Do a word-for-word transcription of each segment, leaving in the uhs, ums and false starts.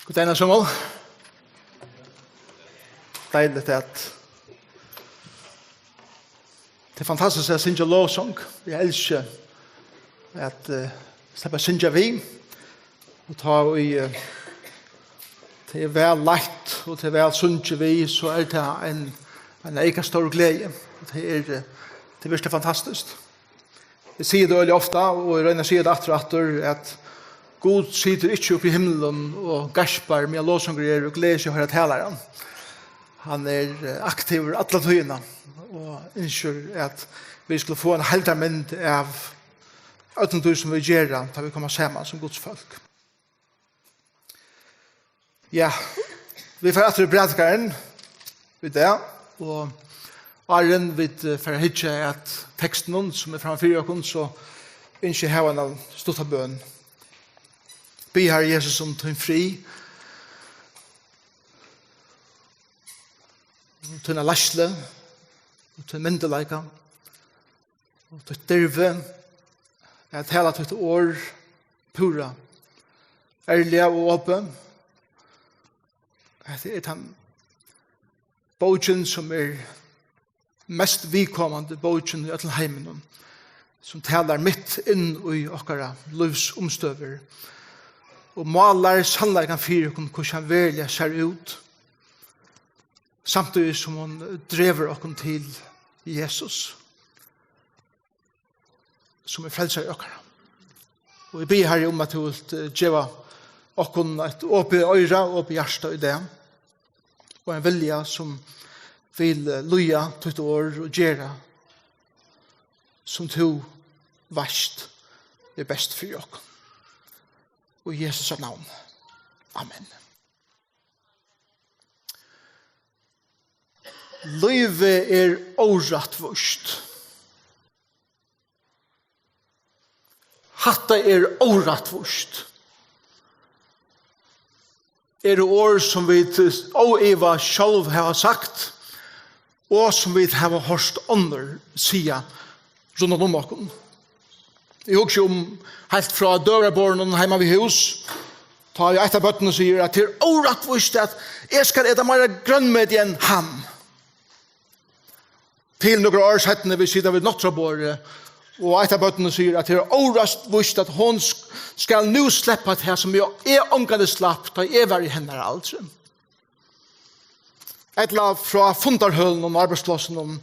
Godmorgen, Samuel. Deiligt at, det er fantastisk at syngja lovsang. Jeg elsker at uh, slippe at syngja við. Og tá í uh, det er vel lagt, og det er vel sunget við, så er det en, en egen stor glæde. Og det er, uh, det er virkelig fantastisk. Eg sigi tað øgiliga ofta, og eg royni at siga tað aftur og aftur, at Gud situr ikki uppi í himlum og geispar, meðan lovsangur er, og gleðir seg at hoyra talaran. Hann er eh, aktivur alla tíðina og ynskir, at vit skulu fáa eina heildarmynd av øllum tí, sum vit gera, tá vit koma saman sum Guds fólk. Ja, vit fara aftur í Prædikaran í dag, og áðrenn vit eh, fara at hyggja at tekstinum, sum er framman fyri okkum, so ynski eg hava eina stutta bøn. Biði, Harri Jesus, um tín frið, um tína leiðslu, um tín myndugleika, og títt dirvi at tala títt orð púra ærliga og opið. Hetta er tann bókin, sum er mest viðkomandi bókin í øllum heiminum, sum talar mitt inn í okkara lívsumstøður og málar sannleikan fyri okkum, hvussu hann veruliga sær út, samtíðis sum hon dregur okkum til Jesus, sum er frelsari okkara. Og eg biði, Harri, um, at tú vilt eh, geva okkum eitt opið oyra og opið hjarta í dag, og ein vilja, sum vil eh, lýða títt orð og gera, sum tú veitst er best fyri okkum. Og í Jesu navni. Amen. Lívið er órættvíst. Hatta er órættvíst. Eru orð, sum vit óivað sjálv hava sagt, og sum vit hava hoyrt onnur siga rundan um okkum. Eg hugsi um heilt frá døgurðaborðinum heima við hús, tá ið eitt av børnunum sigur, at tað er órættvíst, at eg skal eta meira grønmeti enn hann. Til nøkur ár seinni, vit sita við nátturðaborðið, og eitt av børnunum sigur, at tað er órættvíst, at hon sk-, skal nú sleppa tað, sum eg, eg ongantíð slapp, tá eg var í hennara aldri. Ella frá fundarhølunum og arbeiðsplássinum,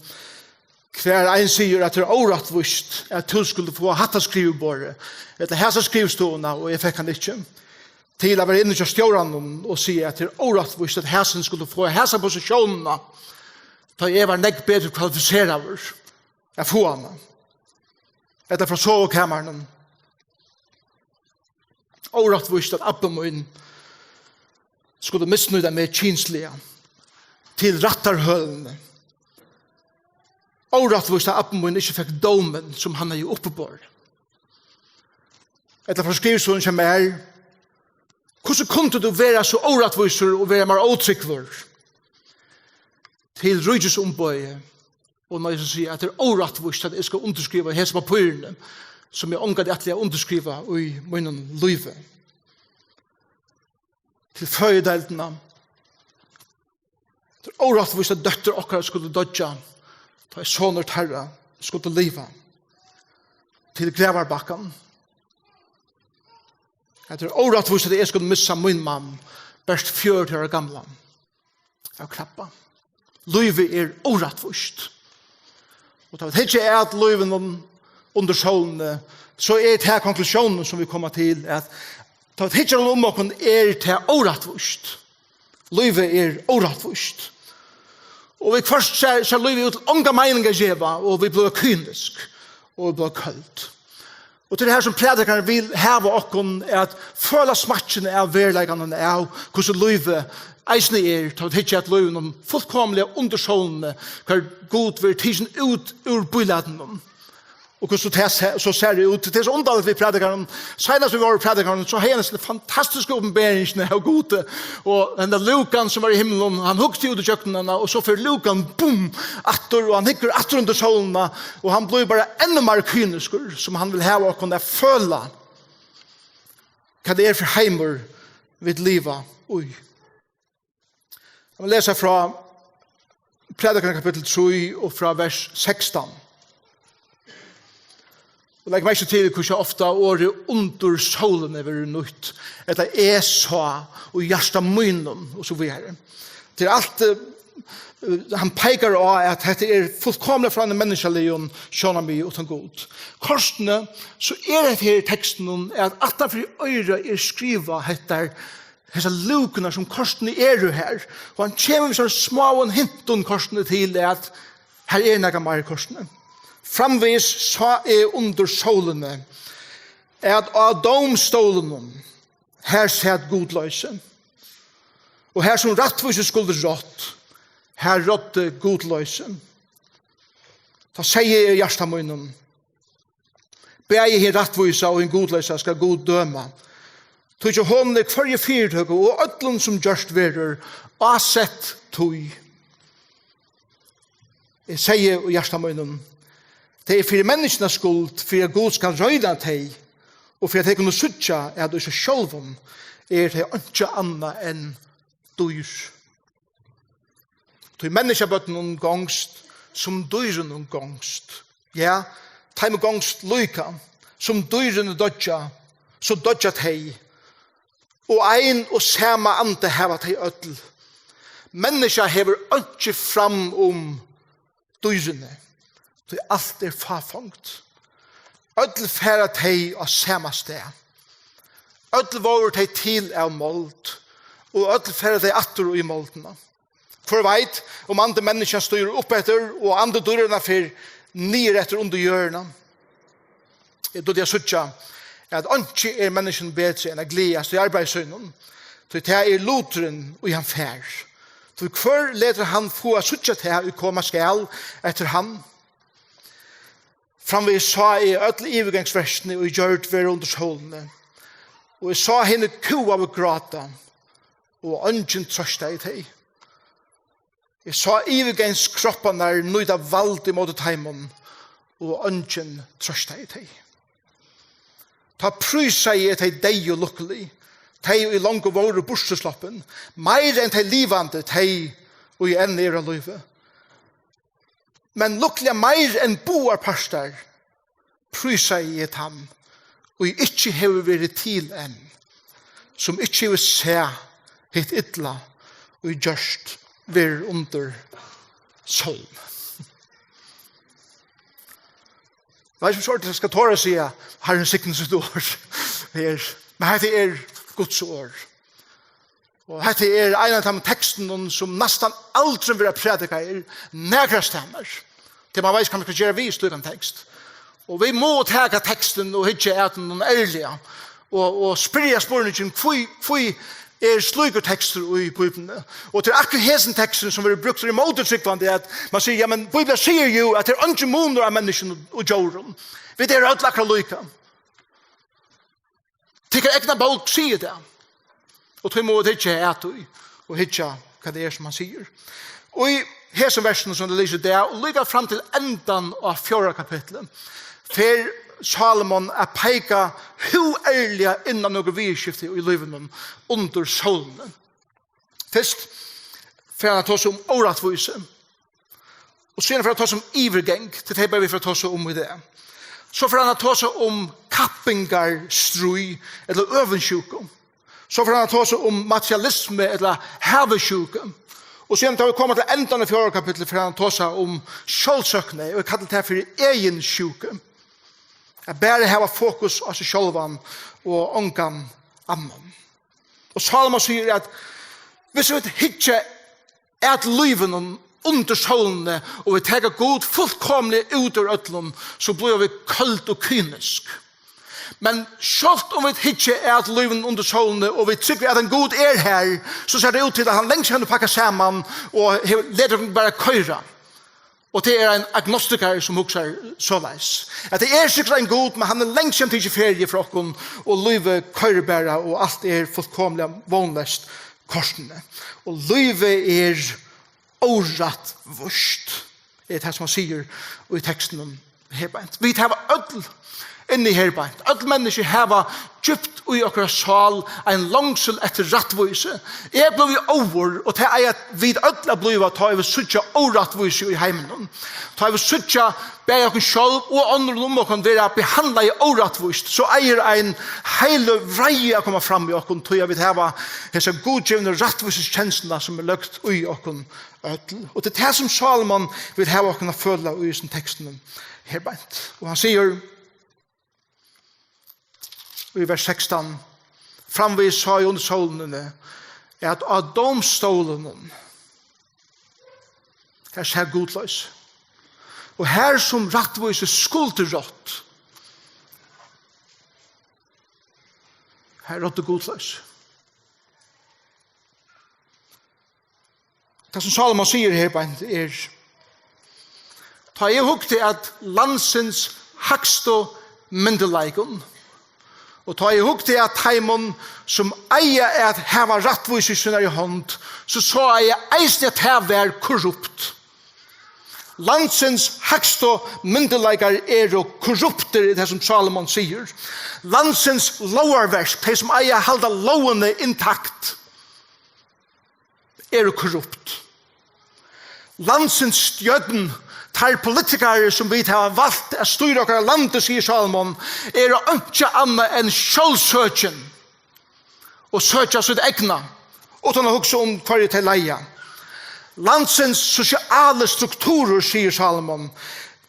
hvar ein sigur, at tað er órættvíst, at tú skuldi fáa hatta skriviborðið, ella hasa skrivstovuna, og eg fekk hann ikki. Til at vera inni hjá stjóranum og siga, at tað er órættvíst, at hasin skuldi fáa hasa positiónina, tá eg var nógv betur kvalifiseraður at fáa hana. Ella frá sovukamarinum. Órættvíst, at abbi mín skuldi misnýta meg kynsliga til rættarhølini. Órættvíst, at abbi mín ikki fekk dómin, sum hann hevði uppiborið. Ella frá skrivstovuni hjá mær: Hvussu kundi tú vera so órættvísur og vera mær ótrúgvur? Til ríkisumboðið, og nú eg skal siga, at tað er órættvíst, at eg skal undirskriva hesi pappírini, sum eg ongantíð ætlaði at undirskriva í mínum lívi. Til føðideildina. Tað er órættvíst, at dóttir okkara skuldi doyggja, tá ið sonur teirra skuldi liva. Til gravarbakkan. Tað er órættvíst, at eg skuldi missa mín mann, bert fjøruti ára gamlan, av krabba. Lívið er órættvíst. Og tá vit hyggja at lívinum undir sólini, so er tað konklusjónin, sum vit koma til, at tá vit hyggja um okkum, er tað órættvíst. Lívið er órættvíst. Og viðhvørt sær, sær lívið út til onga meining at geva, og vit blíva kynisk, og vit blíva køld. Og til tað her, sum prædikarin vil hava okkum at føla smakkin av veruleikanum av, hvussu lívið eisini er, tá vit hyggja at lívinum fullkomiliga undir sólini, hvar Gud verður tikin út úr bílætinum. Og hvussu tað se-, so sær út. Tað er so undarligt við prædikaran. Seinast vit vóru í prædikaranum, so hevði hann hesa fantastisku opinberingina av Gudi. Og henda Lúkan, sum var í himlum, hann hugdi út ígjøgnum hana, og so fer Lúkan, búm, aftur, og hann hyggur aftur undir sólina, og hann blívur bara enn meir kyniskur, sum hann vil hava okkum at føla, hvat tað er fyri heimur, vit liva í. Eg vil lesa frá Prædikarin kapittul trý og frá vers sekstan. Og legg merki til, hvussu ofta orðið undir sólini verður nýtt, ella eg sá í hjarta mínum, og so víðari. Tað er alt, eh, eh, hann peikar á, at hetta er fullkomiliga frá einum menniskjaligum sjónarmiði uttan Gud. Kortini, so er hetta her í tekstinum, at aftan fyri oyrað er skrivað hetta, hesar lúkurnar sum kortini eru her. Og hann kemur við sovorðnum smáum hintum kortini til, at her er nakað meir kortini. Framvegis sá eg undir sólini, at á dómstólinum, her sat gudloysi. Og har sum rættvísi skuldi rátt, her ráddi gudloysi. Tá segði eg í hjarta mínum, bæði hin rættvísa og hin gudloysa skal Gud døma. Tí hjá honum er hvørji fyritøku og øllum, sum gjørt verður, ásett tíð. Eg segði í hjarta mínum, tað er fyri menniskjuna skuld, fyri at Gud skal royna tey, og fyri at tey kunnu síggja, at í seg sjálvum er tey einki annað enn dýr. Tí menniskjabørnunum gongst, sum dýrunum gongst. Ja, teimum gongst líka, sum dýrini doyggja, so doyggja tey. Og ein og sama anda hava tey øll. Menniskja hevur einki fram um dýrini, tí alt er fáfongd. Øll fara tey á sama stað. Øll vóru tey til av mold, og øll fara tey aftur í moldina. Hvør veit, um andi menniskjans stígur upp eftir, og andi dýranna fer niður eftir undir jørðina. Eg dugdi at síggja, at einki er menniskjum betri enn at gleðast í arbeiði sínum, tí tað er luturin, ið hann fær. Tí hvør letur hann fáa at síggja tað, ið koma skal eftir hann? Framvegis sá eg øll yvirgangsverkini, ið gjørd verða undir sólini, og eg sá hini kúgaðu gráta, og eingin trøstaði tey. Eg sá yvirgangskropparnar nýta vald ímóti teimum, og eingin trøstaði tey. Tá prísaði eg tey deyðu lukkulig, tey, ið longu vóru burtursloppin, meira enn tey livandi, tey, ið enn eru á lívi. Men lukkuliga meir enn báðar partar prísaði eg tann, ið ikki hevur verið til enn, sum ikki hevur sæð hitt illa, ið gjørt verður undir sólini. Eg veit ikki, um eg skal tora at siga, Harrin signi sítt orð her. Men hetta er Guds orð. Og hetta er ein av teimum tekstunum, sum næstan aldrin verða prædikaðir nakrastaðni. Tí man veit ikki, hvat man skal gera við slíkan tekst. Og vit mugu taka tekstin og hyggja at honum ærliga. Og, og spyrja spurningin, hví, hví er slíkur tekstur í Bíbliuni? Og tað er akkurát hesin teksturin, sum verður brúktur ímóti trúgvandi, at man sigur, ja, men Bíblian sigur jú, at tað er eingin munur á menniskjum og, og djórum. Vit eru øll akkurát líka. Tykkara egna bók sigur tað. Og tí mugu vit hyggja at tí, og hyggja, hvat tað er, sum hann sigur. Og í hesum versinum, sum vit lesa í dag, og líka fram til endan á fjórða kapitli, fer Salomon at peika húgærliga inn á nøkur viðurskifti í lívinum undir sólini. Fyrst fer hann at tosa um órættvísi. Og síðan fer hann at tosa um yvirgang, til tey bæði vit fara at tosa um í dag. So fer hann at tosa um kappingarstríð, ella øvundsjúku. So fer hann at tosa um materialismu, ella havisjúku. Og síðan, tá vit koma til endan av fjórða kapitli, fer hann at tosa um sjálvsøkni, og eg kalli tað fyri eginsjúku. At bara hava fokus á seg sjálvan og ongan annan. Og Salomon sigur, at viss vit hyggja at lívinum undir sólini, og vit taka Gud fullkomiliga út úr øllum, so blíva vit køld og kynisk. Men sjálvt um vit hyggja at lívinum undir sólini, og vit trúgva, at ein Gud er har, so sær tað út til, at hann langt síðan er pakkað saman og hevur, letur okkum bara koyra. Og tað er ein agnostikari, sum hugsar soleiðis, at tað er sikkurt ein Gud, men hann er langt síðan tikin feriu frá okkum, og lívið koyrir bara, og alt er fullkomiliga vónleyst kortini. Og lívið er órættvíst, er tað, sum hann sigur í tekstinum her beint. Vit hava øll inni her beint. Øll menniskju hava djúpt í okkara sál ein longsul eftir rættvísi. Eg blívi óður, og tað eiga vit øll at blíva, tá ið vit síggja órættvísi í heiminum. Tá ið vit síggja bæði okkum sjálv og onnur um okkum verða behandlaði órættvíst, so eigur ein heiløg vreiði at koma fram í okkum, tí at vit hava hesa gudgivnu rættvísikensluna, sum er løgd í okkum øll. Og tað er tað, sum Sálomon vil hava okkum at føla í hesum tekstinum her beint. Og hann sigur, í vers sekstan: Framvegis sá eg undir sólini, at á dómstólunum, har sat gudloysi. Og har sum rættvísi skuldi rátt, har ráddi gudloysi. Tað, sum Sálomon sigur her beint, er, tá eg hugdi at landsins hægstu myndugleikum, og tá eg hugdi at teimum, sum eiga at hava rættvísi í sínari hond, so sá eg eisini, at tað var korrupt. Landsins hægstu myndugleikar eru korruptir, er tað, sum Sálomon sigur. Landsins lógarverk, tey, sum eiga at halda lógini intakt, eru korrupt. Landsins stjórn, teir politikarar, sum vit hava valt at stýra okkara landi, sigur Sálomon, eru einki annað enn sjálvsøkin og søkja sítt egna, uttan at hugsa um, hvørji tey leiða. Landsins sosiali strukturur, sigur Sálomon,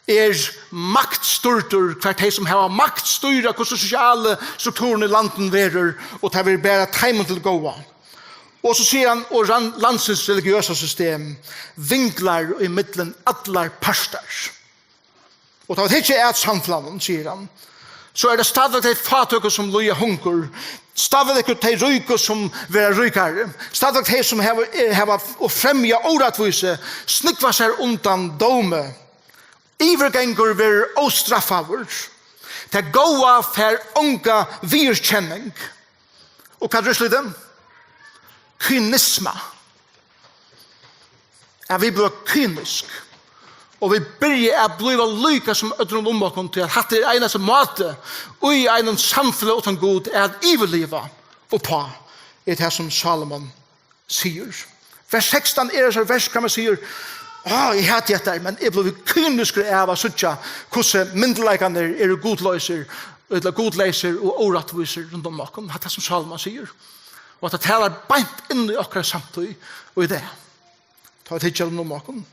er maktstýrdur, hvar tey, sum hava makt, stýra, hvussu sosiali strukturin í landinum verður, og tað verður bara teimum til góða. Og so sigur hann, og ran-, landsins religiøsa system vinglar í millum allar partar. Og tá vit hyggja at samfelagnum, sigur hann, so er tað stadigvæk tey fátøku, sum líða hungur, stadigvæk tey ríku, sum verða ríkari, stadigvæk tey, sum hava, eh, hava og fremja órættvísi, snúgva sær undan dómi. Yvirgangur verður óstraffaður. Tað góða fær onga viðurkenning. Og hvat er úrslitið? Kynisma. At vit blíva kynisk. Og vit byrja at blíva líka sum øllum um okkum, tí at hatta er einasti máti í einum samfelag uttan Gud at yvirliva uppá, er tað, sum Sálomon sigur. Vers sekstan er so vers, hvar man sigur: Á, eg hati hetta, men eg blívi kyniskur av at síggja, hvussu myndugleikarnir eru gudleysir, ella gudleysir og órættvísir rundan um okkum. Hatta, sum Sálomon sigur. Og at tað talar beint inn í okkara samtíð og í dag. Tá vit hyggja rundan um okkum.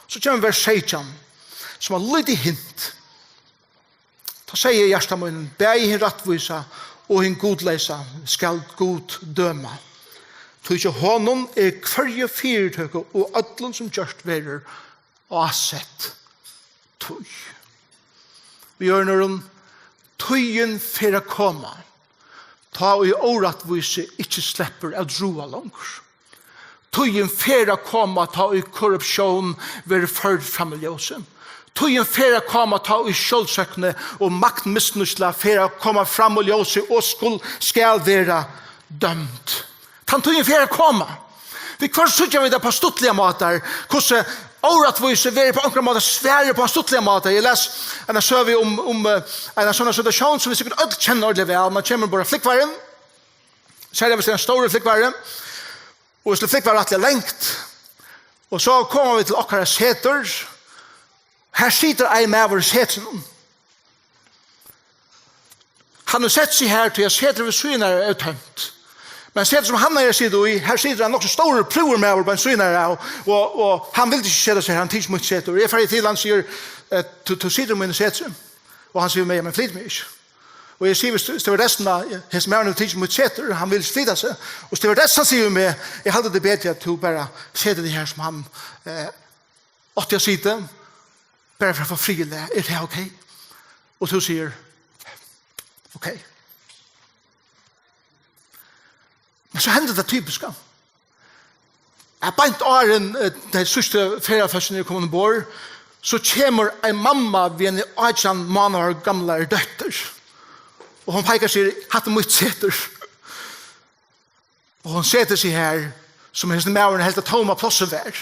So kemur vers seytjan, sum er lítið hint. Tá segði eg í hjarta mínum: Bæði hin rættvísa og hin gudleysa skal Gud døma. Tí hjá honum er hvørji fyritøku og øllum, sum gjørt verður, ásett tíð. Við øðrum orðum, tíðin fer at koma, tá ið órættvísi ikki sleppur at ráða longur. Tíðin fer at koma, tá ið korruptión verður førd fram í ljósið. Tíðin fer at koma, tá ið sjálvsøkni og maktmisnýtsla fer at koma fram í ljósið og skul-, skal verða dømd. Tann tíðin fer at koma. Viðhvørt síggja vit tað á stuttligar mátar, hvussu órættvísi verður á onkran máta svarað á stuttligar mátar. Eg las eina søgu um, um, eh, eina sovorðna situatión, sum vit sikkurt øll kenna ordiliga væl. Man kemur umborð á flúgvaran, serliga um tað er ein stórur flúgvari, og vit skulu flúgva rættiliga langt. Og so koma vit til okkara setur. Har situr ein maður í setrinum. Hann hevur sett seg har, tí at setrið við síðuna av er tómt. Men setrið, sum hann eigur at sita í, har situr ein nokk so stórur, prúður maður beint við síðuna av, og, og hann vildi ikki seta seg har, hann tekur ikki mítt setur. Og eg fari til hann og sigi: Eh, tú, tú situr í mínum setri. Og hann sigur við meg: Ja, men flyt meg ikki. Og eg sigi við st-, stewardessuna: Hesin maðurin hevur tikið mítt setur, hann vil ikki flyta seg. Og stewardessan sigur við meg: Eg haldi, tað er betri, at tú bara setur teg har, sum hann, eh, átti at sita, bara fyri at fáa frið í lag. Er tað ok? Og tú sigur: Ok. Men so hendir tað typiska, at beint áðrenn, eh, tey síðstu ferðafólkini eru komin umborð, so kemur ein mamma við eini átjan mánaðar gamlari dóttur. Og hon peikar og sigur: Hatta er mítt setur. Og hon setir seg har, sum hesin maðurin helt at tóma plássið var.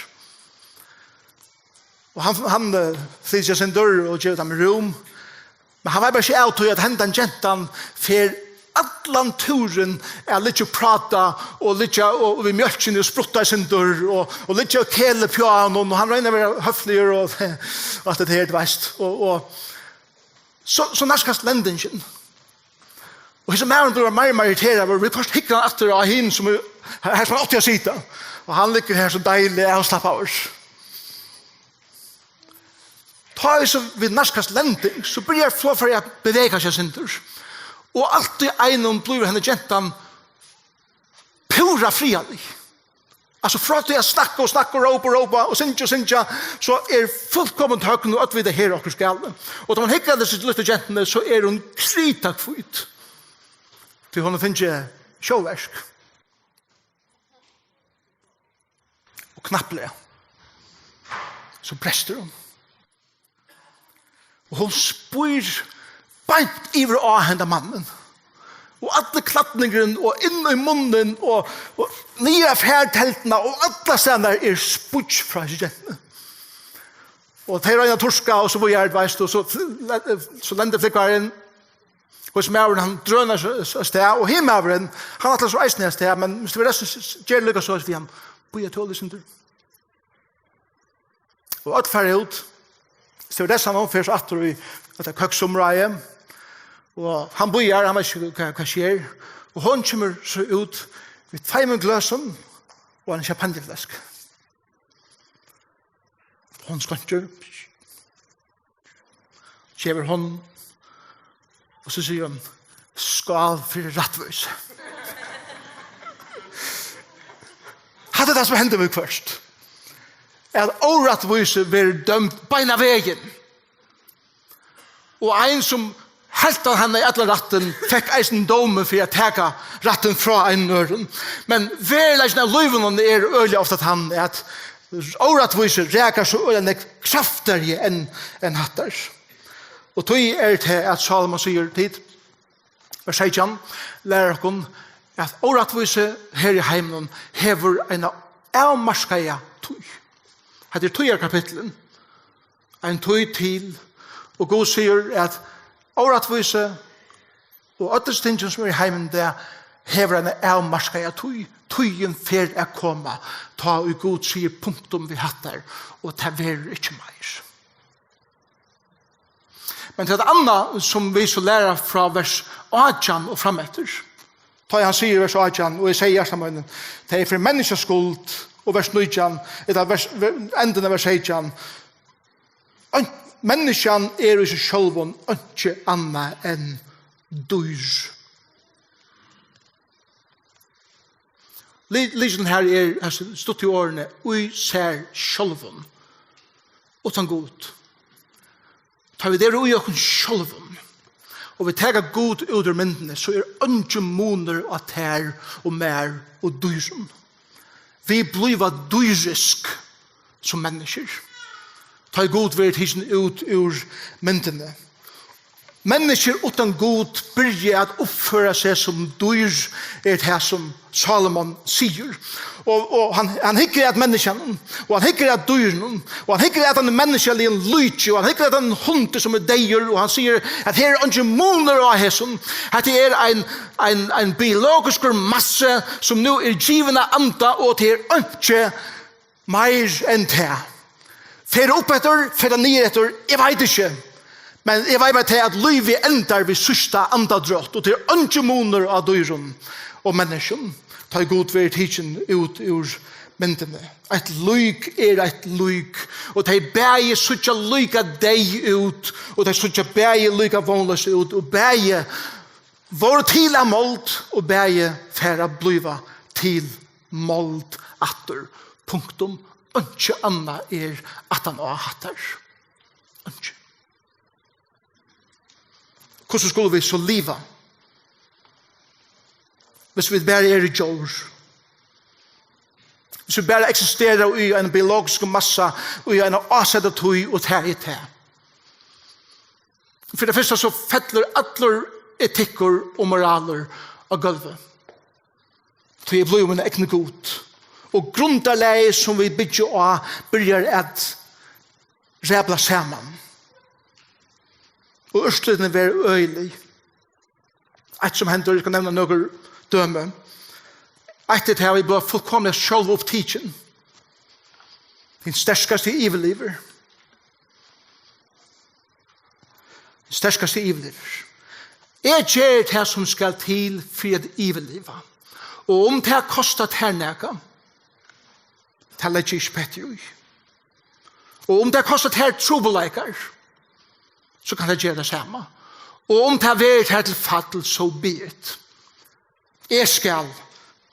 Og hann, hann, eh, flytur seg sindur og gevur teimum rúm. Men hann var bara ikki av tí, at hendan gentan fer allan túrin at liggja og práta og liggja og, og við mjólkini og sprutta eitt sindur og, og liggja og kela uppi á honum, og hann roynir at vera høfligur og, og alt det her, du veist. Og, og so, so nærkast lendingin. Og hesin maðurin blívur meira og meira irriteraður, og viðhvørt hyggur hann aftur á hin, sum er, har sum hann átti at sita. Og hann liggur her so deiliga avslappaður. Tá ið so vit nærkast lending, so byrjar flogfarið at bevega seg eitt sindur. Og alt í einum blívur henda gentan púra friðarlig. Altso, frá tí at snakka og snakka og rópa og rópa og syngja og syngja, so er fullkomið tøgn, og øll vita, her er okkurt galið. Og tá man hyggur at hesi lítlu gentuni, so er hon kritvít. Tí hon hevur fingið sjóverk. Og knappliga, so brestur hon. Og hon spýr beint yvir á henda mannin. Og allur klædningurin og inn í munnin og, og niður á fartelduna og allastaðni er spýggj frá hesi gentuni. Og tey royna at turka og so víðari, veitst tú, so, so lendir flúgvarin. Og hesin maðurin, hann drønar so, so avstað, og hin maðurin, hann ætlar so eisini avstað, men stewardessan s-, s-, ger líka so við hann: Bíða, tú, eitt sindur. Og øll fara út. Stewardessan, hon fer so aftur í hetta køksumráðið. Og hann bíðar, hann veit ikki, hvat, hvat sker. Og hon kemur so út við tveimum gløsum og eini sjampanjefløsku. Hon skeinkir, gevur honum, og so sigur hon: Skál fyri rættvísi. Hatta er tað, sum hendir viðhvørt, at órættvísi verður dømd beinan vegin. Og ein, sum helt, at hann hevði allan rættin, fekk eisini dómin fyri at taka rættin frá einum øðrum. Men veruleikin av lívinum er øgiliga ofta tann, at órættvísi rakar so øgiliga nógv kraftigari enn, enn hattar. Og tí er tað, at Sálomon sigur, tit, vers seytjan, lærir okkum, at órættvísi her í heiminum hevur eina avmarkaða tíð. Hetta er tíðarkapitulin. Ein tíð til, og Gud sigur, at órættvísi og øll hesi tingini, sum eru í heiminum í dag, hevur eina avmarkaða tíð. Tíðin fer at koma, tá ið Gud sigur punktum við hattar, og tað verður ikki meir. Men tað er annað, sum vit so læra frá vers átjan og frameftir. Tá hann sigur í vers átjan, og eg sigi í hjarta mínum, tað er fyri menniskjans skuld, og vers nítjan, ella vers, ver-, endin av vers seytjan, ein, menniskjan er í seg sjálvum einki annað enn dýr. Ly-, lykilin her er hesi stuttu orðini: í sær sjálvum, uttan Gud. Tá vit eru í okkum sjálvum, og vit taka Gud út úr myndini, so er eingin munur á tær og mær og dýrum. Vit blíva dýrisk sum menniskjur, tá ið Gud verður tikin út úr myndini. Menniskjur uttan Gud byrja at uppføra seg sum dýr, er tað, sum Sálomon sigur. Og, og hann, hann hyggur at menniskjanum, og hann hyggur at dýrunum, og hann hyggur at einum menniskjaligum líki, og hann hyggur at einum hundi, sum er deyður, og hann sigur, at her er eingin munur á hesum. Hetta er ein, ein, ein biologiskur massi, sum nú er givin at anda, og tað er einki meir enn tað. Fer upp eftir, fer tað niður eftir, eg veit ikki. Men eg veit bara tað, at lívið endar við síðsta andadrátt, og tað er eingin munur á dýrum og menniskjum, tá ið Gud verður tikin út úr myndini. Eitt lík er eitt lík, og tey bæði síggja líka deyð út, og tey síggja bæði líka vónleys út, og bæði vóru til av mold, og bæði fara at blíva til mold aftur. Punktum. Einki annað er aftan á hattar. Einki. Hvussu skulu vit so liva, hvis vit bara eru djór? Hvis vit bara eksistera í einum biologiskum massa, í eina ásetta tíð, og tað er tað. Fyri tað fyrsta so fellur allur etikkur og moralur á gólvið. Tí eg blívi mín egni gud. Og grundarlagið, sum vit byggja á, byrjar at rabla saman. Og úrslitini verða øgilig. Eitt sum hendir, eg skal nevna nøkur dømi. Eitt er tað, at vit blíva fullkomiliga sjálvupptikin. Hin sterkasti yvirlivir. Hin sterkasti yvirlivir. Eg geri tað sum skal til fyri at yvirliva. Og um tað kostar tær nakað, tað leggi eg ikki petti í. Og um tað kostar tær trupulleikar, so kann tað gera tað sama. Og um tað verður tær til fall, so be it. Eg skal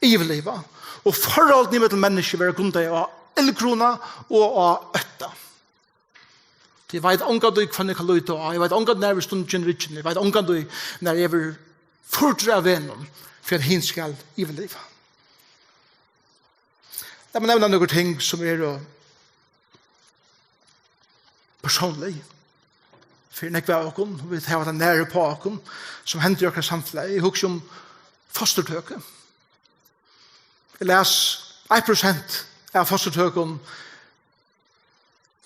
yvirliva. Og forholdini millum menniskju verða grundað á illgruna og á ótta. Eg veit ongantíð, hvønn eg kann líta á. Eg veit ongantíð, nær verður stungin í ryggin. Eg veit ongantíð, nær eg verði furdur av vegnum, fyri at hin skal yvirliva. Lat meg nevna nøkur ting, sum eru persónlig fyri nógv av okkum, og vit hava tað nær uppá okkum, sum hendir í okkara samfelagi. Eg hugsi um fosturtøku. Eg las, eitt prosent av fosturtøkum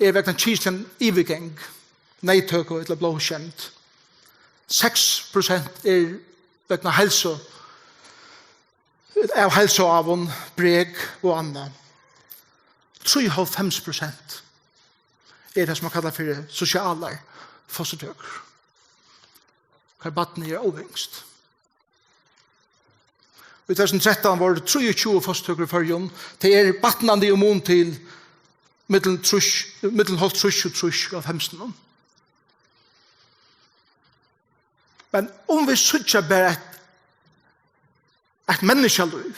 er vegna kynsligan yvirgang, neyðtøku ella blóðskemd. Seks prosent er vegna heilsu, av heilsuávum, brek og annað. Trýoghálvfems prosent er tað, sum man kallar fyri sosialar fosturtøkur, har barnið er óynskt. Í tvey túsund og trettan vóru trýogtjúgu fosturtøkur í Føroyum. Tey eru batnandi í mun til millum trýss, millum hálvtrýss og trýss og hálvfems. Men um vit síggja bara eitt, eitt menniskjalív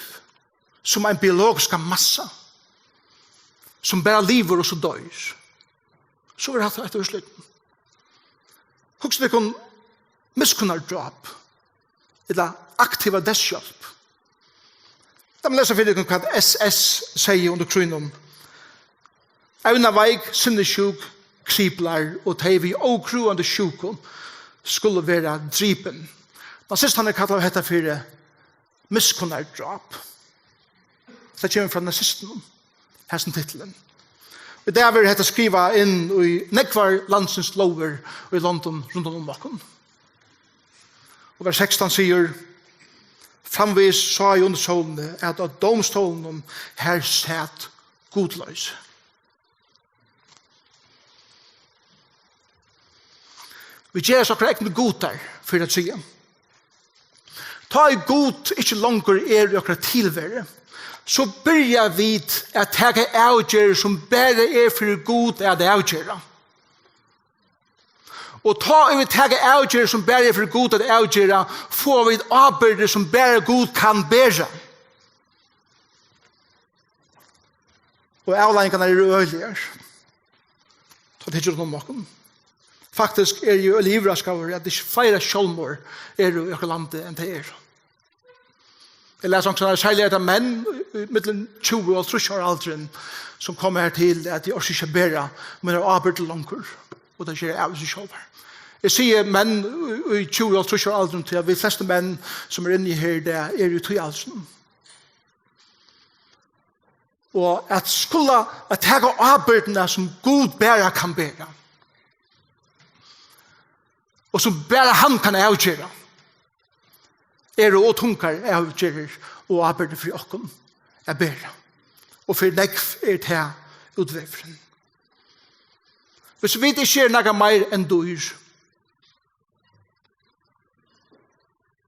sum ein biologiskan massa, sum bara livir og so doyr, so er hatta eitt av úrslitunum. Hugsið tykkum miskunnardráp ella aktiva deyðshjálp. Lat meg lesa fyri tykkum, hvat S S segði undir krígnum. Evnaveik, sinnissjúk, kriplar og tey við ógrøðandi sjúkum skulu verða dripin. Nazistarnir kallaðu hetta fyri miskunnardráp. Tað kemur frá nazistunum, hasin titulin. Í dag verður hetta skrivað inn í nógvar landsins lógir í londum rundan um okkum. Og vers sekstan sigur: Framvegis sá eg undir sólini, at á dómstólinum har sat gudloysi. Vit gera okkum okkara egnu gudar, fyri at siga. Tá ið Gud ikki longur er í okkara tilveru, so byrja vit at taka avgerðir, sum bara er fyri Gud at avgera. Og tá ið vit taka avgerðir, sum bara er fyri Gud at avgera, fáa vit ábyrgdir, sum bara Gud kann bera. Og avleiðingarnar eru øgiligar. Tá tað hyggja rundan um okkum. Faktiskt eri eg øgiliga yvirraskaður, at ikki fleiri sjálvmorð eru í okkara landi enn tað eru. Eg las onkustaðni, serliga er tað menn í, í millum tjúgu og hálvtrýss ára aldrin, sum koma her til, at eg orki ikki at bera mína ábyrgd longur, og tað gera av seg sjálvar. Eg sigi menn í, í tjúgu og hálvtrýss ára aldrin, tí at vit flestu menn, sum eru inni her í dag, eru í tí aldrinum. Og at skula, at taka ábyrgdina, sum Gud bara kann bera, og sum bara hann kann avgera, eru ov tungar avgerðir og ábyrgdir fyri okkum at bera. Og fyri nógv er tað útvegurin. Hvis vit ikki eru nakað meir enn dýr,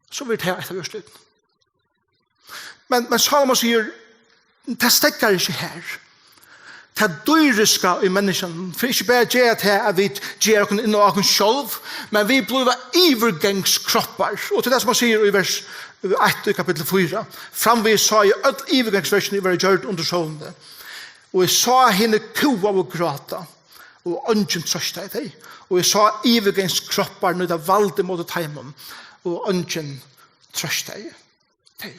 so verður tað eitt av úrslitunum. Men, men Salomo sigur, tað steðgar ikki her. Tað dýriska í menniskjanum, fyri ikki bara at gera tað, at vit gera okkum inn á okkum sjálv, men vit blíva yvirgangskroppar. Og til tað, sum hann sigur í vers eitt í kapittul fýra: Framvegis sá eg øll yvirgangsverkini verða gjørd undir sólini. Og eg sá hini kúgaðu gráta, og eingin trøstaði tey. Og eg sá yvirgangskroppar nýta vald ímóti teimum, og eingin trøstaði tey.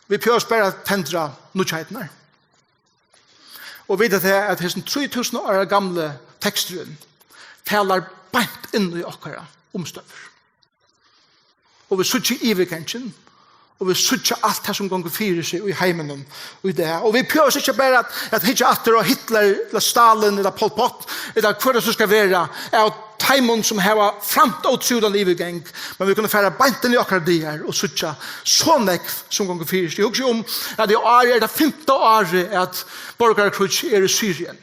Vit behøva bara at tendra nýggjarnar og vita tað, at hesin trý túsund ára gamli teksturin talar beint inn í okkara umstøður. Og vit síggja yvirgangin, Og vit síggja alt tað, sum gongur fyri seg í heiminum í dag. Og vit behøva ikki bara at, at hyggja aftur á Hitler, ella Stalin, ella Pol Pot, ella hvør tað so skal vera, av teimum, sum hava framt ótrúligan yvirgang. Men vit kunnu fara beint inn í okkara dagar og síggja so nógv, sum gongur fyri seg. Eg hugsi um, at í ár er tað fimta árið, at borgarakríggj er í Sýrien.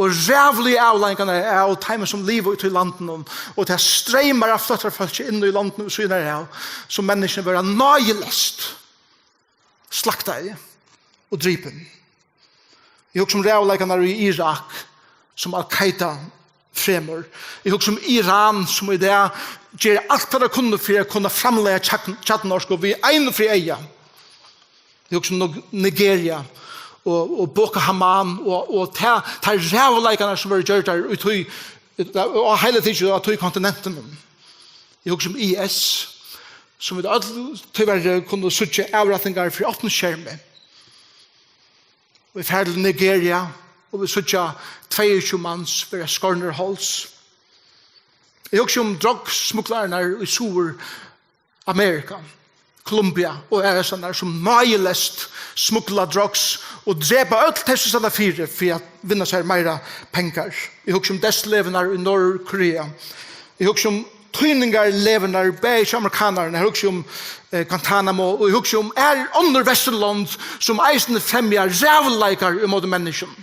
Og ræðuligu avleiðingarnar av teimum, sum liva í tí landinum, og tað streymar av flóttafólki inn í landinum við síðuna av, sum menniskjuni verða náðileyst slaktaði og dripin. Eg hugsi um ræðuleikarnar í Irak, sum Al-Qaida fremur. Eg hugsi um Iran, sum í dag ger alt, hvat tey kunnu, fyri at kunna framleiða kjarn-, kjarnorku við einum fyri eyga. Eg hugsi um Nog-, Nigeria og, og Boko Haram og, og ta, ta ræðuleikarnar, sum verða gjørdar í tí, og heila tikið á tí kontinentinum. Eg hugsi um I S, sum vit øll tíverri kunnu síggja avrættingar fyri opnum skermi. Vit fara til Nigeria, og vit síggja tveyogtjúgu mans verða skornir á háls. Eg hugsi um droggsmuglararnar í Suður Amerika, Colombia og aðrastaðni, sum náðileyst smugla drugs og drepa øll tey, sum standa fyri, fyri at vinna sær meira pengar. Eg hugsi um deyðslegurnar í Norðurkorea. Eg hugsi um týningarlegurnar, bæði hjá amerikanarunum. Eg hugsi um, eh, Guantanamo, og eg hugsi um aðrar, onnur vesturlond, sum eisini fremja ræðuleikar ímóti menniskjum.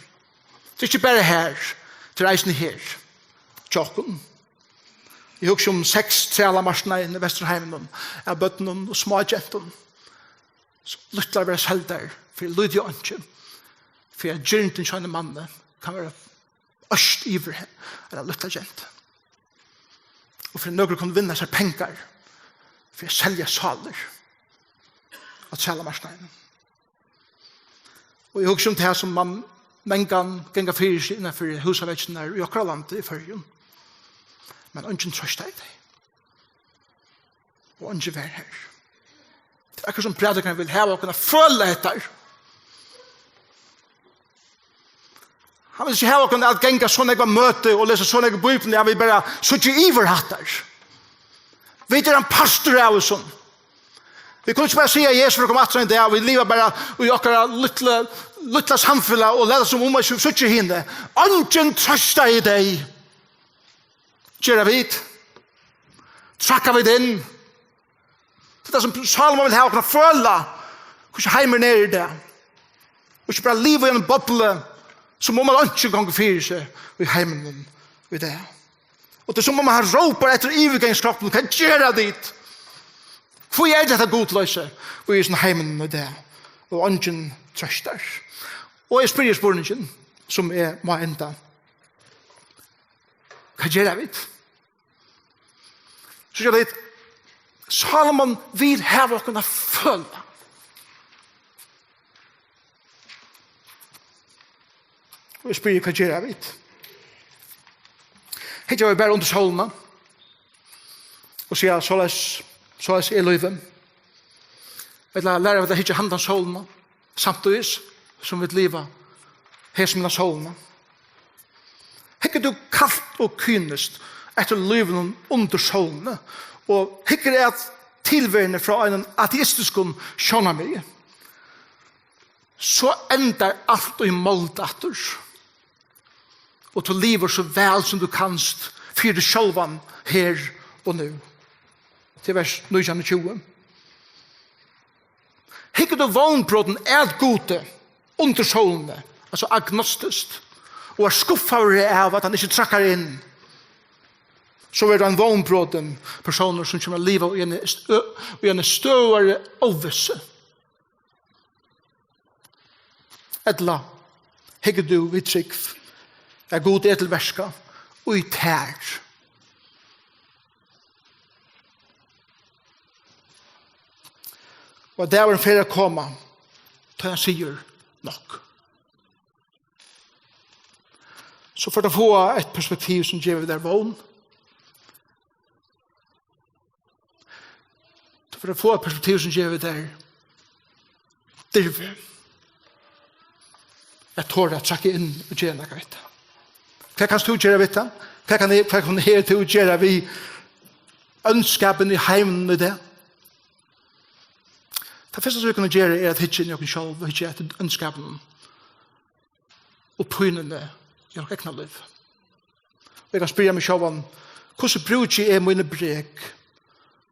Tað er ikki bara her, tað er eisini her, hjá okkum. Eg hugsi um sextrælamarknaðin í Vesturheiminum, av børnum og smágentum, sum lítlar verða seldar fyri lítið og einki, fyri at girndin hjá einum manni kann verða øst yvir he-, eina lítla gentu. Og fyri nøkur kunnu vinna sær pengar fyri at selja sálir á trælamarknaðinum. Og eg hugsi um tað, sum man, mangan ganga fyri seg innanfyri húsaveggirnar í okkara landi, í Føroyum. Men eingin trøstar tey. Og eingin verður har. Tað er akkurát sum prædikarin vil hava okkum at føla hetta. Hann vil ikki hava okkum at ganga so nógv á møti og lesa so nógv í Bíbliuni, at vit bara síggja yvir hatta. Vit eru ein partur av hesum. Vit kunnu ikki bara siga, at Jesus fer at koma aftur ein dag, og vit liva bara í okkara lítla, lítla samfelag og lata sum um at síggja hini. Eingin trøstar tey. Gera vit? Traðka vit inn? Tað er tað, sum Sálomon vil hava okkum at føla, hvussu heimurin er í dag. Og ikki bara liva í einum bobli, sum um at einki gongur fyri seg í heiminum í dag. Og tað er sum um hann rópar eftir yvirgangskroppinum: Hvat gera tit? Hví er hetta gudloysi í hesum heiminum í dag? Og eingin trøstar. Og eg spyrji spurningin, sum eg má enda. Hvat gera vit? So gera vit. Sálomon vil hava okkum at føla. Og eg spyrji, hvat gera vit? Hyggja vit bara undir sólina og siga: Soleiðis, soleiðis er lívið? Ella læra vit at hyggja handan sólina, samtíðis sum vit liva hesum innan sólina? Hyggur tú kalt og kyniskt eftir lívinum undir sólini og hyggur at tilveruni frá einum ateistiskum sjónarmiði, so endar alt í mold aftur. Og tú livir so væl sum tú kanst fyri sjálvan her og nú. Til vers nítjan og tjúgu. Hyggur tú vónbrotin at Gudi undir sólini, altso agnostiskt, og er skuffaður av, at hann ikki traðkar inn, so verður tú ein vónbrotin persónur, sum kemur at liva í eini stø-, í eini støðugari óvissu. Ella hyggur tú við trúgv, at Gud er til verka í tær? Og at dagurin fer at koma, tá hann sigur: Nokk. So fert tú at fáa eitt perspektiv, sum gevur tær vón. Tú fert at fáa eitt perspektiv, sum gevur tær dirvi at tora at traðka inn og gera nakað við tað. Hvat kanst tú gera við tað? Hvat kann eg, hvat kann eg, tú gera við óndskapin í heiminum í dag? Tað fyrsta, sum vit kunnu gera, er at hyggja inn í okkum sjálv, hyggja eftir óndskapinum og pínuni í okkara egna lív. Og eg kann spyrja meg sjálvan, hvussu brúki eg míni brek?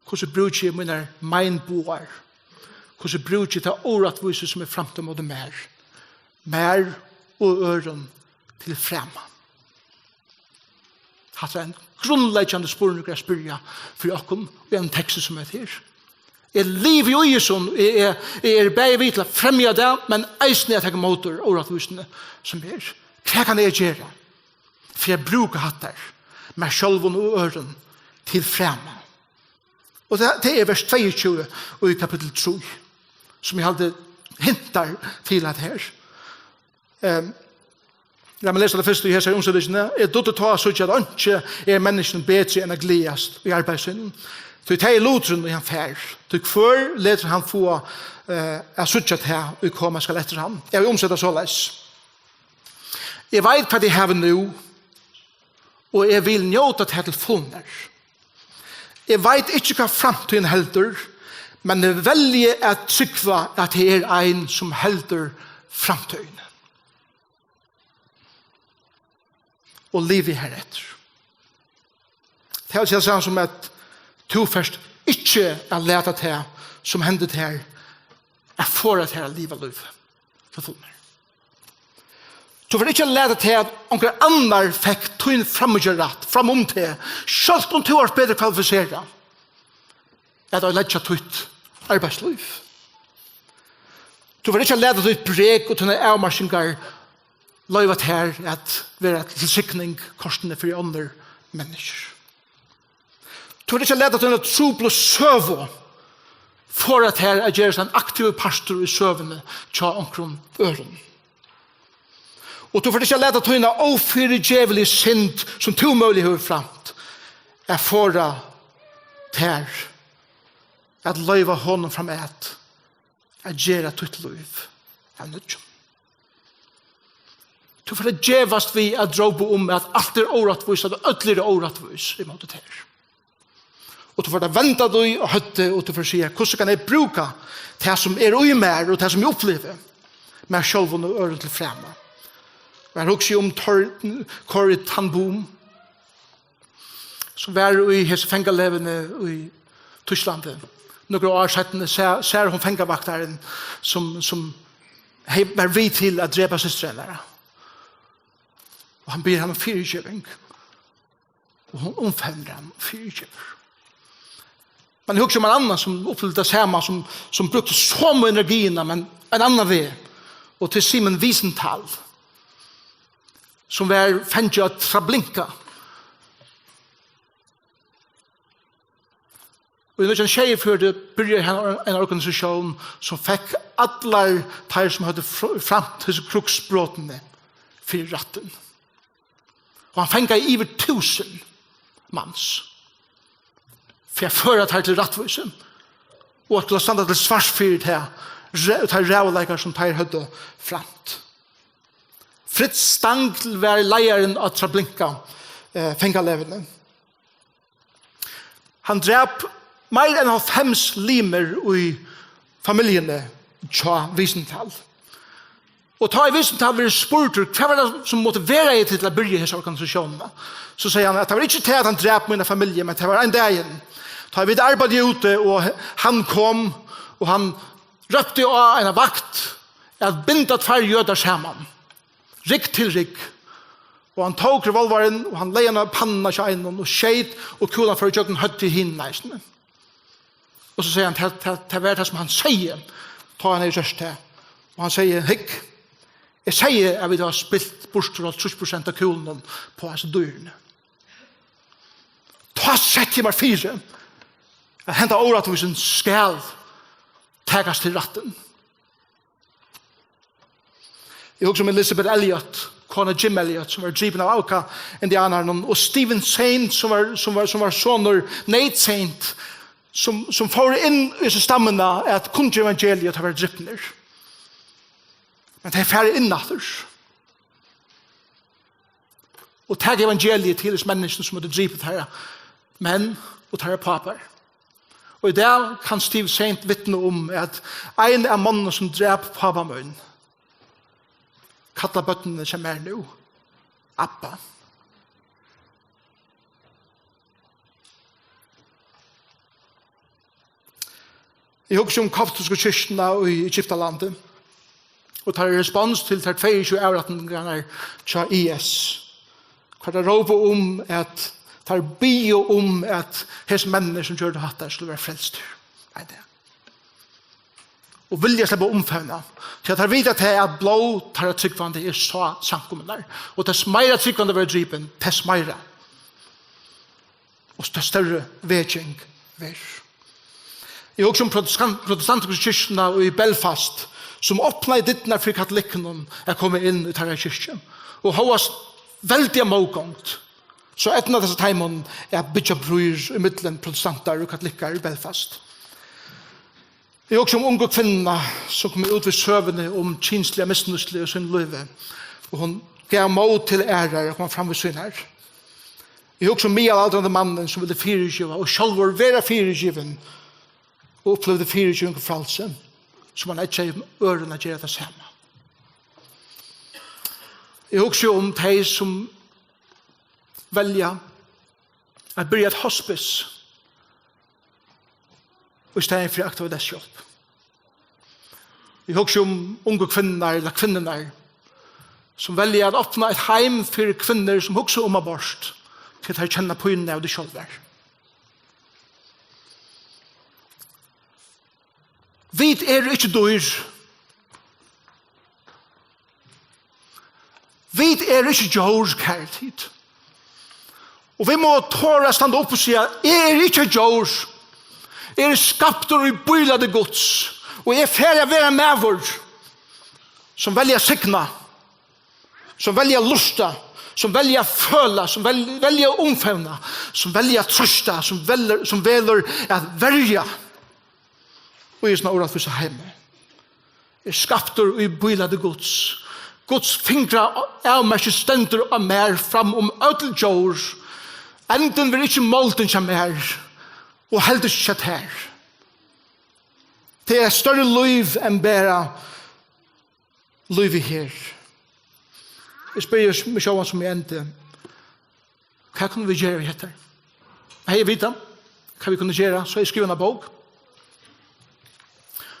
Hvussu brúki eg mínar meinbogar? Hvussu brúki eg ta órættvísu, sum er framd móti mær, mær og øðrum til frama? Hatta er ein grundleggjandi spurningur at spyrja fyri okkum í einum teksti sum hetta her. Eg livi í Jesu, eg, eg, eg eri bæði við til at fremja tað, men eisini at taka ímóti órættvísuni sum er. Hvat kann eg gera fyri at brúka hatta her, mær sjálvum og øðrum, til frama? Og tað, tað er vers tveyogtjúgu í kapittul trý, sum eg haldi hintar til at her. Ehm, lat meg lesa tað fyrst í hesari umsetingini. Eg dugdi tá at síggja, at einki er menniskjum betri enn at gleðast í arbeiði sínum. Tí tað er luturin, ið hann fær. Tí hvør letur hann fáa, eh, at síggja tað, ið koma skal eftir hann? Eg vil umseta soleiðis. Eg veit, hvat eg havi nú, og eg vil njóta tað til fulnar. Eg veit ikki, hvat framtíðin heldur, men eg velji at trúgva, at tað er ein, sum heldur framtíðini. Og livi hareftir. Tað vil siga, sama sum at tú fert ikki at lata tað, sum hendi tær, at forða tær at liva lív til fulnar. Tú fert ikki at lata tað, at onkur annar fekk tín framíhjárætt fram um teg, sjálvt um tú ert betri kvalifiserað at oyðileggja títt arbeiðslív. Tú fert ikki at lata títt brek og tínar avmarkingar loyva tær at vera til signing kortini fyri onnur menniskju. Tú fert ikki at lata tína truplu søgu forða tær at gerast ein aktivur partur í søguni hjá onkrum øðrum. Og tú fert ikki at lata tína ófyrigeviligu synd, sum tú møguliga hevur framt, at forða tær at loyva honum framat at gera títt lív av nýggjum. Tú fert at gevast við at rópa um, at alt er órættvíst, at øll eru órættvís ímóti tær. Og tú fert at venda tí á høvdið, og tú fert at siga, hvussu kann eg brúka tað, sum er í mær, og tað, sum eg upplivi, mær sjálvum og øðrum til frama? Og her hugsi eg um Tor-, Corrie ten Boom, sum var í hesi fangaleguni í Týsklandi. Nøkur ár seinni sær, sær hon fangavaktaran, sum, sum hevði, var við til at drepa systur hennara. Og hann biður hana um fyrigeving. Og hon umfevnir hann og fyrigevur. Men eg hugsi um ein annan, sum upplivdi tað sama, sum, sum brúkti somu energiina, men ein annan veg. Og tað er Simon Wiesenthal, sum var fangin á Treblinka. Og í nítjan sjeyogfjøruti byrjaði hann ein organisatión, sum fekk allar teir, sum høvdu fr-, framt hesi krígsbrotini, fyri rættin. Og hann fangaði yvir túsund mans, fyri at føra teir til rættvísi, og at skula standa til svars fyri tað, re-, teir ræðuleikar, sum teir høvdu framt. Fritz Stangl var leiðarin á Treblinka, eh, fangaleguni. Hann drap meir enn hálvfems limir í familjuni hjá Wiesenthal. Og tá ið Wiesenthal verður spurdur, hvat var tað, sum motiveraði teg til at byrja hesa organisatiónina, so segði hann, at tað var ikki tað, at hann drap mína familju, men tað var ein dagin, tá vit arbeiddu úti, og hann kom, og hann rópti á eina vakt at binda tveir jødar saman, rygg til rygg. Og hann tók revolvarin, og hann legði hann á pannuna hjá einum og skeyt, og kúlan fór ígjøgnum høvdið á hinum eisini. Og so segði hann, tað, tað, tað var tað, sum hann segði, tá hann hevði gjørt tað. Og hann segði, hygg, eg segði, at vit hava spilt burtur hálvtrýss prosent av kúlunum á hasi dýrini. Tá setti eg mær fyri, at henda órættvísin skal takast til rættin. Eg hugsi um Elizabeth Elliot, kona Jim Elliot, sum var dripin av Auca-indianarunum, og Stephen Saint, sum var, sum var, sum var sonur Nate Saint, sum, sum fóru inn í hesa stammuna at kunngera evangeliið, og teir vóru dripnir. Men tey fara inn aftur og taka evangeliið til hesi menniskjuni, sum høvdu dripið teirra menn og teirra pápar. Og í dag kann Steve Saint vitna um, at ein av monnunum, sum drap pápa mín, kallar børnini hjá mær nú Abba. Eg hugsi um koptisku kirkjuna í Egyptalandi og teirra respons til tær tveyogtjúgu avrættingarnar hjá I S, hvar teir rópa um, at teir biðja um, at hesir menninir, sum gjørdu hatta, skulu vera frelstir. Nei, tað. Og vilja sleppa umfevna, tí at teir vita tað, at blóð teirra trúgvandi er sáð samkomunnar, og tess meira trúgvandi verður dripin, tess meira og st-, størri vekjing verður. Eg hugsi um protestan-, protestantisku kirkjuna í Belfast, sum opnaði dyrnar fyri katolikkunum at koma inn í teirra kirkju, og hóast veldiga mótgongd, so eydnaðist teimum at byggja brýr ímillum protestantar og katolikkar í Belfast. Eg hugsi um ungu kvinnuna, sum kom út við søguni um kynsliga misnýtslu í sínum lívi, og hon gav mót til aðrar at koma fram við sínar. Eg hugsi um miðalaldrandi mannin, sum vildi fyrigeva og sjálvur vera fyrigivin, og upplivdi fyrigeving og frælsi, sum hann eggjaði øðrum at gera tað sama. Eg hugsi um tey, sum velja at byrja eitt hospice í staðin fyri aktiva deyðshjálp. Eg hugsi um ungu kvinnurnar, ella kvinnurnar, sum velja at opna eitt heim fyri kvinnur, sum hugsa um abort, tí tær kenna pínuna av tí sjálvar. Vit eru ikki dýr. Vit eru ikki djór, kæru tit. Og vit mugu tora at standa upp og siga: "Eg eri ikki eitt djór. Eg eri skaptur í bílæti Guds. Og eg fari at vera ein maður, sum velja at signa, sum velja at lurta, sum velja at føla, sum vel-, velja at umfevna, sum velja at trøsta, sum velur, sum velur at verja." Og í hesum órættvísa heimi er skaptur í bílæti Guds. Guds fingra avmerki stendur á mær fram um øll djór. Endin verður ikki moldin hjá mær, og heldur ikki hjá tær. Tað er eitt størri lív enn bara lívið her. Eg spyrji meg sjálvan sum eg endi: Hvat kunnu vit gera við hetta? Hevði eg vitað, hvat vit kunnu gera, so hevði eg skrivað eina bók.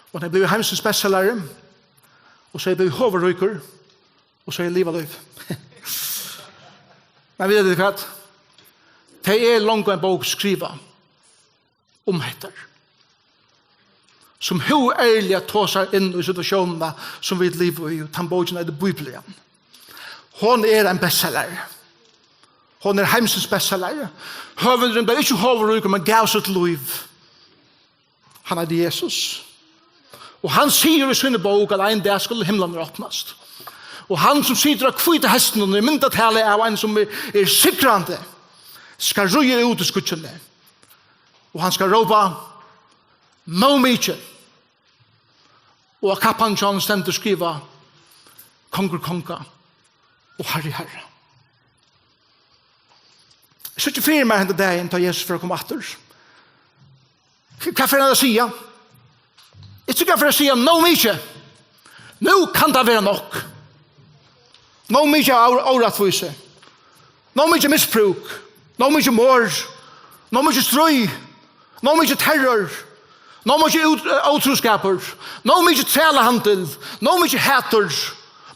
Og hon hevði blivið heimsins bestselleri, og so hevði eg blivið høvuðríkur, og so hevði eg livað lív. Men vita tit hvat? Tað er longu ein bók skrivað um hetta, sum hóverliga tosar inn í situatiónina, sum vit liva í, og tann bókin eitur Bíblian. Hon er ein bestselleri. Hon er heimsins bestselleri. Høvundurin bleiv ikki høvuðríkur, men gav sítt lív. Hann eitur Jesus. Og hann sigur í síni bók, at ein dag skulu himlarnir opnast. Og hann, sum situr á hvíta hestinum, er myndatali av ein, sum er, er sigrandi, skal ríða út í skýggjuni. Og hann skal rópa: "Nóg mikið!" Og á kappanum hjá honum stendur skrivað: "Kongur konga og Harri harra." Eg síggi fyri mær henda dagin, tá Jesus fer at koma aftur. Hvat fer hann at siga? Eg trúgvi, hann fer at siga: "Nóg mikið! Nú kann tað vera nokk! Nóg mikið av ór-, órættvísi! Nóg mikið misbrúk! Nóg mikið morð! Nóg mikið stríð! Nóg mikið terror! Nóg mikið út-, eh, ótrúskapur! Nóg mikið trælahandil! Nóg mikið hatur!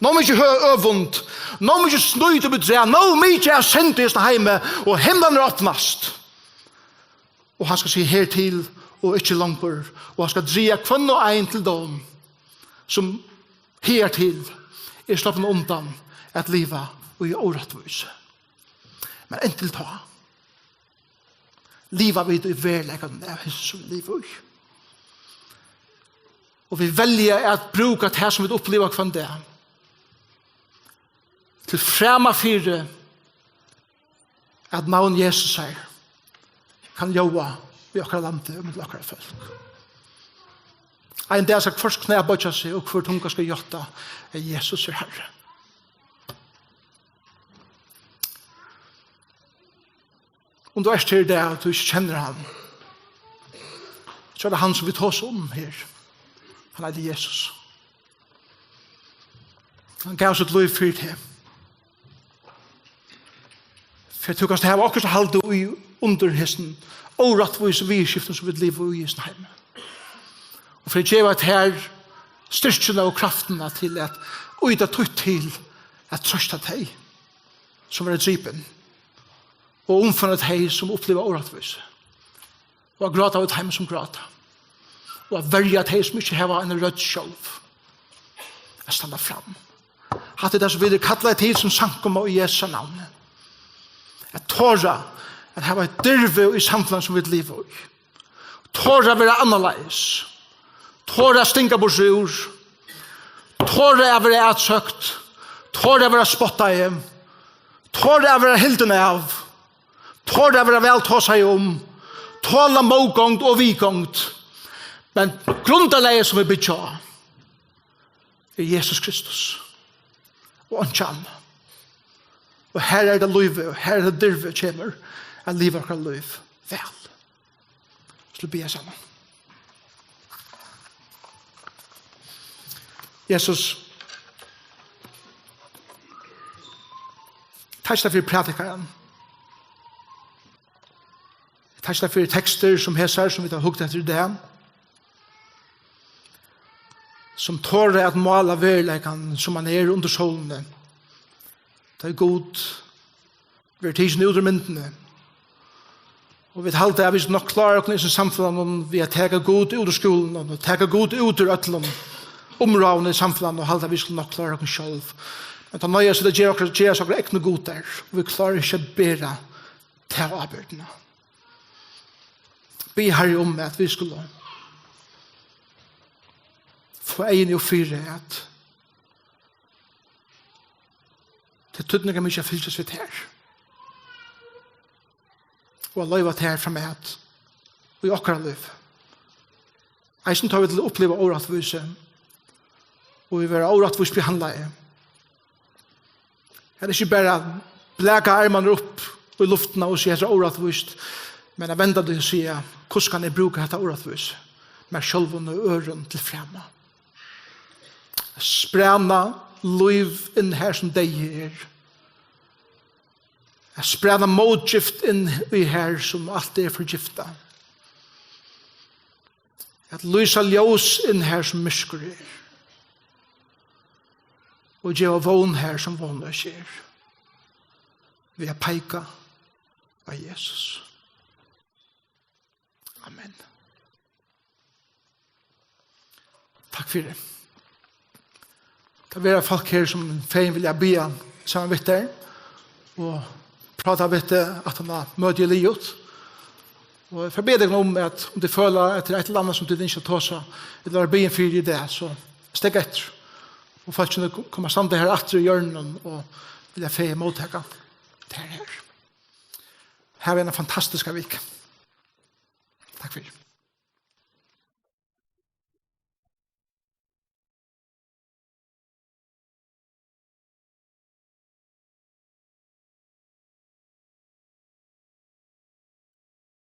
Nóg mikið hø-, øvund! Nóg mikið snýt og bedrag! Nóg mikið av synd í hesum heimi, og himlarnir opnast!" Og hann skal siga: "Hertil og ikki longur." Og hann skal draga hvønn og ein til dóm, sum higartil er sloppin undan at liva í órættvísi. Men inntil tá liva vit í veruleikanum av hesum, sum vit liva í. Og vit velja at brúka tað, sum vit uppliva hvønn dag, til frama fyri at navn Jesusar kann ljóða í okkara landi og millum okkara fólk. Ein dag skal hvørt knæ boyggja seg, og hvør tunga skal játta, at Jesus er Harri. Um tú ert her í dag, og tú ikki kennir hann, So er tað hann, sum vit tosa um her. Hann eitur Jesus. Hann gav sítt lív fyri teg. Fyri at tú kanst hava okkurt at halda í undir hesum órættvísu viðurskiftum, sum vit liva í í hesum heimi. Og fyri at geva tær styrkina og kraftina til at íta títt til at trøsta tey, sum verða dripin, og umfavna tey, sum uppliva órættvísu, og at gráta við teimum, sum gráta, og at verja tey, sum ikki hava eina rødd sjálv, at standa fram. Hatta er tað, sum vit eru kallaðir til sum samkoma í Jesu navni. At tora at hava eitt dirvi í samfelagnum, sum vit liva í. Tora at vera annarleiðis. Tora at stinga burtur úr. Tora at vera atsøkt. Tora at vera spottaði. Tora at vera hildin av. Tora at vera væl tosaði um. Tola mótgongd og viðgongd. Men grundarlagið, sum vit byggja á, er Jesus Kristus og einki annað. Og har er tað lívið, og har er tað dirvið kemur at liva okkara lív væl. Skulu biðja saman. Jesus, takk fyri prædikaran. Takk fyri tekstir sum hesar, sum vit hava hugt eftir í dag, sum tora at mála veruleikan, sum hann er undir sólini. Tá ið Gud verður tikin út úr myndini. Og vit halda, at vit skulu nokk klára okkum í hesum samfelagnum við at taka Gud út úr skúlanum og taka Gud út úr øllum umráðum í samfelagnum, og halda, at vit skulu nokk klára okkum sjálv. Men tá noyðast vit at gera okkum, gera okkum egnu gudar, og vit klára ikki at bera ta ábyrgdina. Bið, Harri, um, at vit skulu fáa eyguni upp fyri, at tað er týdningarmikið at fylgjast við tær, og at loyva tær framat í okkara lív. Eisini tá vit uppliva órættvísi, og vit verða órættvíst behandlaði. At ikki bara blaka armarnar upp í luftina og siga, "Hetta er órættvíst," men at venda tað og siga, "Hvussu kann eg brúka hetta órættvísi mær sjálvum og øðrum til frama?" At spræna lív inn har sum deyði er. At spræna mótgift inn í har sum alt er forgiftað. At lýsa ljós inn har sum myrkur er. Og geva vón har sum vónloysi er. Við at peika á Jesus. Amen. Takk fyri. Tað verða fólk her, sum fegin vilja biðja saman við tær og práta við teg, aftan á møtið er liðugt. Og eg fari biðja tykkum um, at um tit føla, at tað er eitt ella annað, sum tit ynskja at tosa ella verða biðin fyri í dag, so steðga eftir. Og fólkini koma at standa her aftur í hjørnunum og vilja fegin móttaka tær her. Hav eina fantastiska viku. Takk fyri.